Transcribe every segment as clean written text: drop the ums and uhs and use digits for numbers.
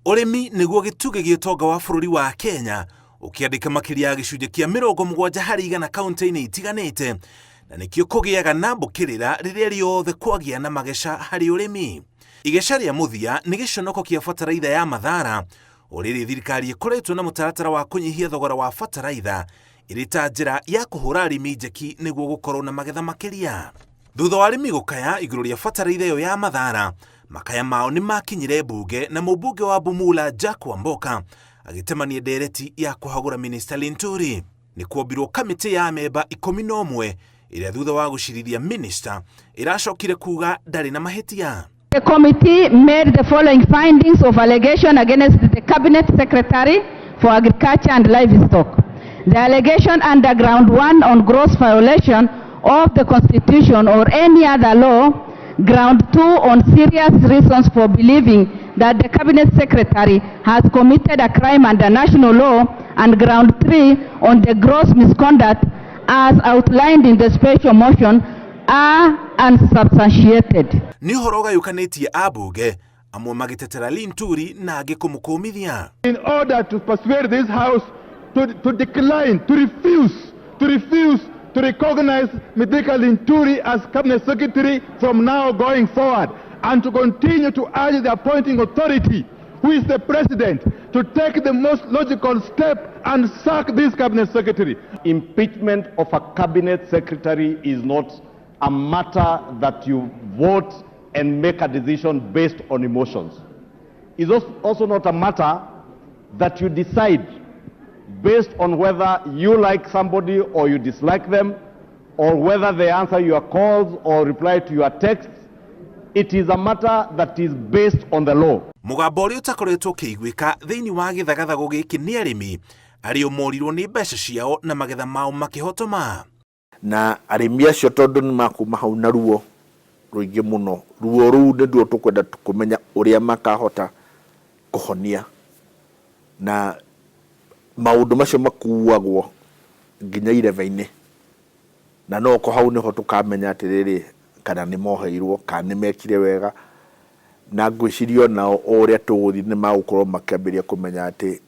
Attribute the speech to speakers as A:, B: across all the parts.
A: Ũrĩmi nĩguo gĩtugĩ gĩa ũtonga wa bũrũri wa Kenya, ũkĩandĩka makĩria ya gĩcunjĩ kĩa 70% kaunti-inĩ itiganĩte, na nĩkĩo kũgĩaga na mbũkĩrĩra rĩrĩa rĩothe kwagĩa na mageca harĩ ũrĩmi. Igeca rĩa mũthia nĩ gĩconoko kĩa bataraitha ya Mathara, o rĩrĩ thirikari ĩkoretwo na mũtaratara wa kũnyihia thogora wa bataraitha ĩrĩ ta njĩra ya kũhũra arĩmi njeki nĩguo gũkorwo na magetha makĩria. Thutha wa arĩmi gũkaya igũrũ rĩa bataraitha ĩyo ya Mathara, makaya mao nĩ makinyire mbunge na mũmbunge wa Bumula Jack Wamboka agĩtemania ndereti ya kũhagũra Minista Linturi. Nĩ kwombirwo kamĩtĩ ya amemba 11 ĩrĩa thutha wa gũcirithia minista ĩracokire kuga ndarĩ na mahĩtia.
B: The committee made the following findings of allegation against the Cabinet Secretary for Agriculture and Livestock. The allegation under ground 1 on gross violation of the Constitution or any other law, ground 2 on serious reasons for believing that the Cabinet Secretary has committed a crime under national law, and ground 3 on the gross misconduct as outlined in the special motion are unsubstantiated.
A: Nĩ ũhoro ũgayũkanĩtie ambunge amwe magĩtetera Linturi na angĩ kũmũkũmithia.
C: In order to persuade this house to decline, to refuse to recognize Mithika Linturi as Cabinet Secretary from now going forward, and to continue to urge the appointing authority, who is the President, to take the most logical step and sack this Cabinet Secretary.
D: Impeachment of a Cabinet Secretary is not a matter that you vote and make a decision based on emotions. It's also not a matter that you decide based on whether you like somebody or you dislike them, or whether they answer your calls or reply to your texts. It is a matter that is based on the law.
A: Mũgambo ũrĩa ũtakoretwo ũkĩiguĩka thĩinĩ wa gĩthagathago gĩkĩ nĩ arĩmi arĩa morirwo nĩ mbeca ciao na magetha mao makĩhotoma.
E: Na arĩmi acio, tondũ nĩ makuma hau na ruo rũingĩ mũno, ruo rũu nĩruo tũkwenda kũmenya ũrĩa makahota kũhonia, na maũndũ macio makuagwo nginya irebe-inĩ, na no ko hau nĩho tũkamenya atĩrĩrĩ, kana nĩ moheirwo kana nĩ mekire wega. Na ngwĩciria onao o ũrĩa tũgũthiĩ nĩ magũkorwo makĩambĩrĩria kũmenya atĩ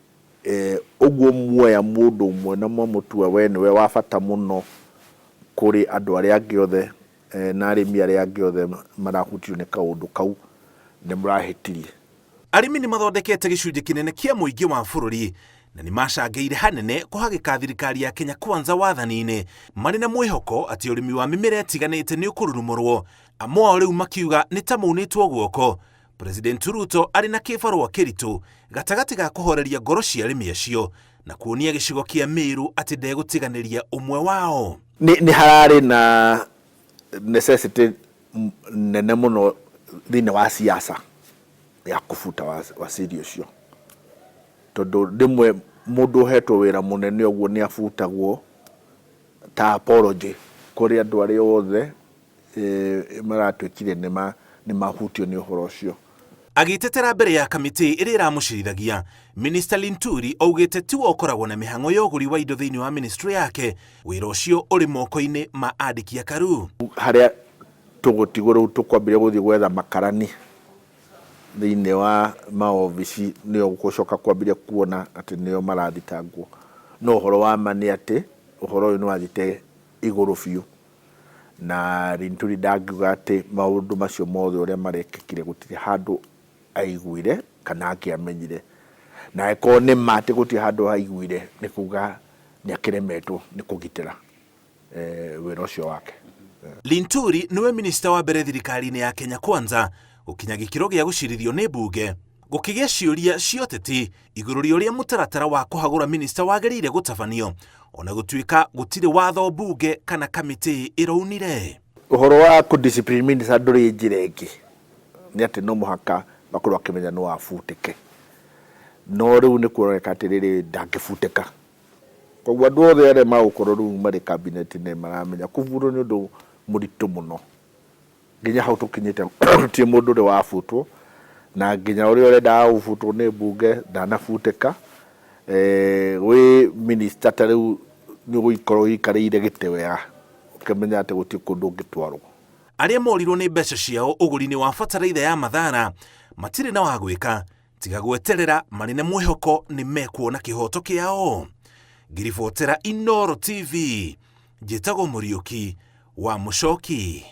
E: ũguo muoya mũndũ ũmwe na mwamũtua we nĩwe wa bata mũno kũrĩ andũ arĩa angĩ othe na arĩmi arĩa angĩ othe marahutio nĩ kaũndũ kau, nĩ mũrahĩtirie.
A: Arĩmi nĩ mathondekete gĩcunjĩ kĩnene kĩa mũingĩ wa bũrũri na nĩ macangĩire hanene kũhagĩka thirikari ya Kenya Kwanza wathani-inĩ, marĩ na mwĩhoko atĩ ũrĩmi wa mĩmera ĩtiganĩte nĩ ũkũrurumũrwo. Amwe ao rĩu makiuga nĩ ta maunĩtwo guoko. President Ruto arĩ na kĩbarũa kĩritũ gatagatĩ ga kũhoreria ngoro cia arĩmi acio na kuonia gĩcigo kĩa Meru atĩ ndegũtiganĩria ũmwe wao.
E: Nĩ hararĩ na necessity nene mũno thĩinĩ wa siasa ya kũbuta waziri ũcio, tondũ rĩmwe mũndũ ũhetwo wĩra mũnene ũguo nĩ abutagwo ta apology kũrĩ andũ arĩa othe maratuĩkire nĩ mahutio nĩ ũhoro ũcio.
A: Agĩtetera mbere ya kamĩtĩ ĩrĩa ĩramũcirithagia, Minista Linturi augĩte tiwe ũkoragwo na mĩhang'o ya ũgũri wa indo thĩinĩ wa ministry yake, wĩra ũcio ũrĩ moko-inĩ ma andĩki akaru.
E: Harĩa tũgũtigwo rĩu, tũkwambĩrĩria gũthiĩ gwetha makarani thĩinĩ wa maobici, nĩo gũcoka kwambĩrĩria kuona atĩ nĩo marathitangwo. No ũhoro wa ma nĩ atĩ ũhoro ũyũ nĩ wathiĩte igũrũ biũ, na Linturi ndangiuga atĩ maũndũ macio mothe ũrĩa marekĩkire gũtirĩ handũ aiguire kana angĩamenyire. Na angĩkorwo nĩ ma atĩ gũtirĩ handũ aiguire, nĩ kuga nĩ akĩremetwo nĩ kũgitĩra wĩra ũcio wake.
A: Linturi nĩwe minista wa mbere thirikari-inĩ ya Kenya Kwanza gũkinya gĩkĩro gĩa gũcirithio nĩ mbunge, gũkĩgĩa ciũria cia ũteti igũrũ rĩa ũrĩa mũtaratara wa kũhagũra minista wagĩrĩire gũtabanio, ona gũtuĩka gũtirĩ watho mbunge kana kamĩtĩ ĩraunire.
E: Ũhoro wa kũ discipline minister ndũrĩ njĩra ĩngĩ, nĩ atĩ no mũhaka makorwo akĩmenya no abutĩke, no rĩu nĩ kuoneka atĩrĩrĩ, ndangĩbutĩka. Koguo andũ othe arĩa magũkorwo rĩu marĩ cabinet nĩ maramenya kũburwo nĩ ũndũ mũritũ mũno. Nginya hau tũkinyĩte gũtirĩ mũndũ ũrĩ wabutwo, na nginya ũrĩa ũrendaga gũbutwo nĩ mbunge ndanabutĩka. Wĩ minister ta rĩu nĩ ũgũikorwo ũikarĩire gĩtĩ wega ũkĩmenya atĩ gũtirĩ kũndũ ũngĩtwarwo.
A: Arĩa morirwo nĩ mbeca ciao ũgũri-inĩ wa bataraitha ya Mathara matirĩ na wa gwĩka. Tiga gweterera marĩ na mwĩhoko nĩ mekuona kĩhoto kĩao. Ngĩribotera Inooro TV, njĩtagwo Mũriũki wa Mũcoki.